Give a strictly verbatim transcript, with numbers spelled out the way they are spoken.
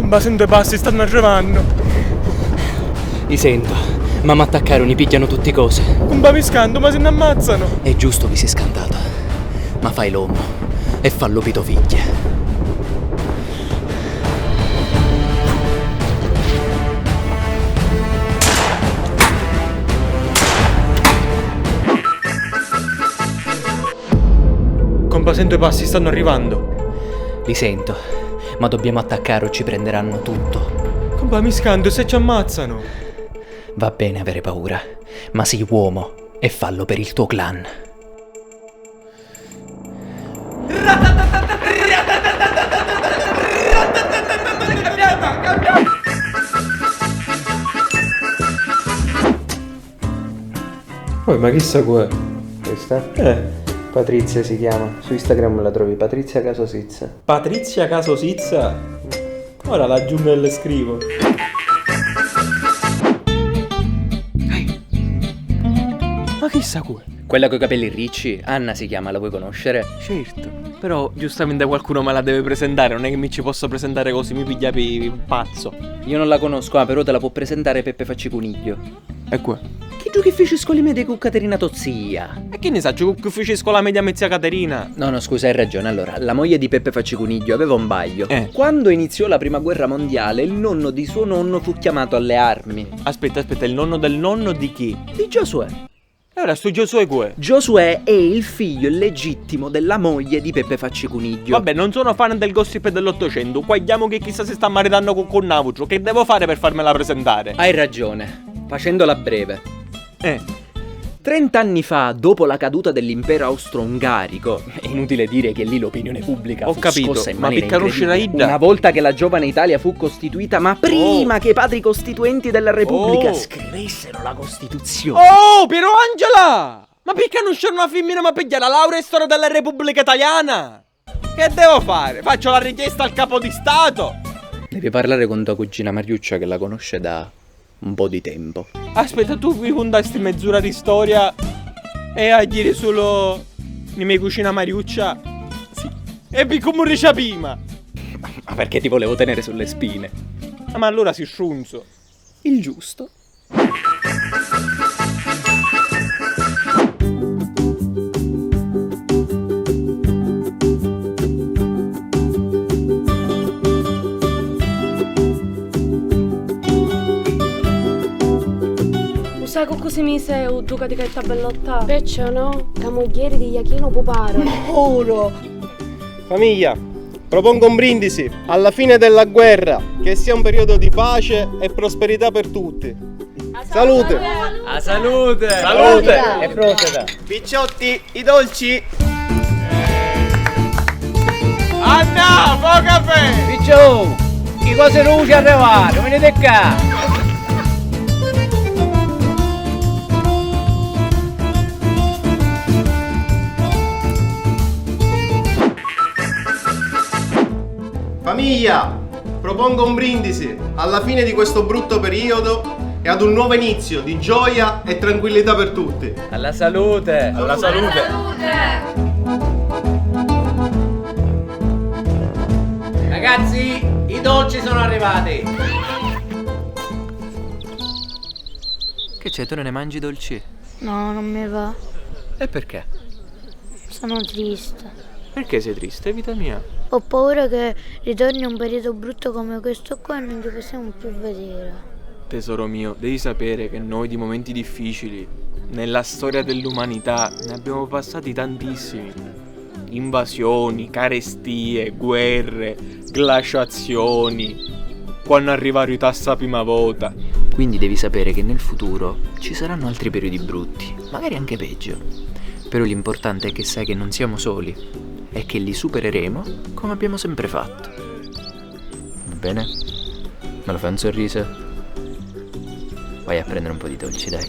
Cumpà, sentu i passi, stannu arrivannu. Li sentu, ma m'attaccaru, ni pigghianu tutti cosi. Cumpà, mi scantu, ma si nn'ammazzanu! È giustu chi si scantata, ma fai l'omu e fallu pi to figghia. Cumpà, sentu i passi, stannu arrivannu. Li sentu, ma dobbiamo attaccare o ci prenderanno tutto. Cumpà, mi scantu, se ci ammazzanu! Va bene avere paura, ma sii uomo e fallo per il tuo clan. Oi, ma chissa cu è? Questa? Eh. Patrizia si chiama. Su Instagram la trovi, Patrizia Caso Sizza. Patrizia Caso Sizza? Ora l'aggiungo e le scrivo. Ma chissa cu è? Quella coi capelli ricci, Anna si chiama, la vuoi conoscere? Certo, però giustamente qualcuno me la deve presentare, non è che mi ci posso presentare così, mi piglia pi pazzo. Io non la conosco, ah, però te la può presentare Peppe Facci Cuniglio. E cu è? Chiddu chi ficiscu li medie cu Caterina to zia. E chi ni sacciu cu chi ficiscu la media me zia Caterina? No, no, scusa, hai ragione. Allora, la moglie di Peppe Facci Cuniglio aveva un baglio. Eh. Quando iniziò la prima guerra mondiale, il nonno di suo nonno fu chiamato alle armi. Aspetta, aspetta, il nonno del nonno di chi? Di Giosuè. E ora stu Giosuè cu è? Giosuè è il figlio illegittimo della moglie di Peppe Facci Cuniglio. Vabbè, non sono fan del gossip dell'Ottocento, qua chiamo che chissa si sta maritanno cu, cu n'autru, che devo fare per farmela presentare? Hai ragione, facendola breve. Eh. Trenta anni fa, dopo la caduta dell'impero austro-ungarico, è inutile dire che lì l'opinione pubblica fu scossa in maniera incredibile. Ho capito, ma pi canusciri a idda? Una volta che la giovane Italia fu costituita, ma prima che i padri costituenti della Repubblica scrivessero la Costituzione. Oh, Piero Angela! Ma pi canusciri una fimmina m'ha pigghiari la laurea in storia della Repubblica Italiana? Che devo fare? Faccio la richiesta al capo di stato? Devi parlare con tua cugina Mariuccia, che la conosce da un po' di tempo. Aspetta, tu mi cuntasti mez'ura di storia e a dire solo di me cucina Mariuccia? Sì. E pi comu ricia prima? Ma perché ti volevo tenere sulle spine. Ah, ma allora si strunzo. Il giusto. U sai cu cu si mise u duca di Caetta Bellotta? Perciò no, ca mugghieri di Jachinu Puparo. Moro! Famiglia, propongo un brindisi alla fine della guerra, che sia un periodo di pace e prosperità per tutti. Salute! A salute! Salute! E proseta! Picciotti, i dolci! Anna, fo cafè! Picciò, i cosi ruci arrivati, venite qua! Famiglia, propongo un brindisi alla fine di questo brutto periodo e ad un nuovo inizio di gioia e tranquillità per tutti. Alla salute! Alla salute! Ragazzi, i dolci sono arrivati! Che c'è, tu non ne mangi dolci? No, non mi va. E perché? Sono triste. Perché sei triste, vita mia? Ho paura che ritorni un periodo brutto come questo qua e non ci possiamo più vedere. Tesoro mio, devi sapere che noi di momenti difficili, nella storia dell'umanità, ne abbiamo passati tantissimi. Invasioni, carestie, guerre, glaciazioni, quannu arrivaru i tassa a prima vota. Quindi devi sapere che nel futuro ci saranno altri periodi brutti, magari anche peggio. Però l'importante è che sai che non siamo soli e che li supereremo come abbiamo sempre fatto. Va bene? Me lo fai un sorriso? Vai a prendere un po' di dolci, dai.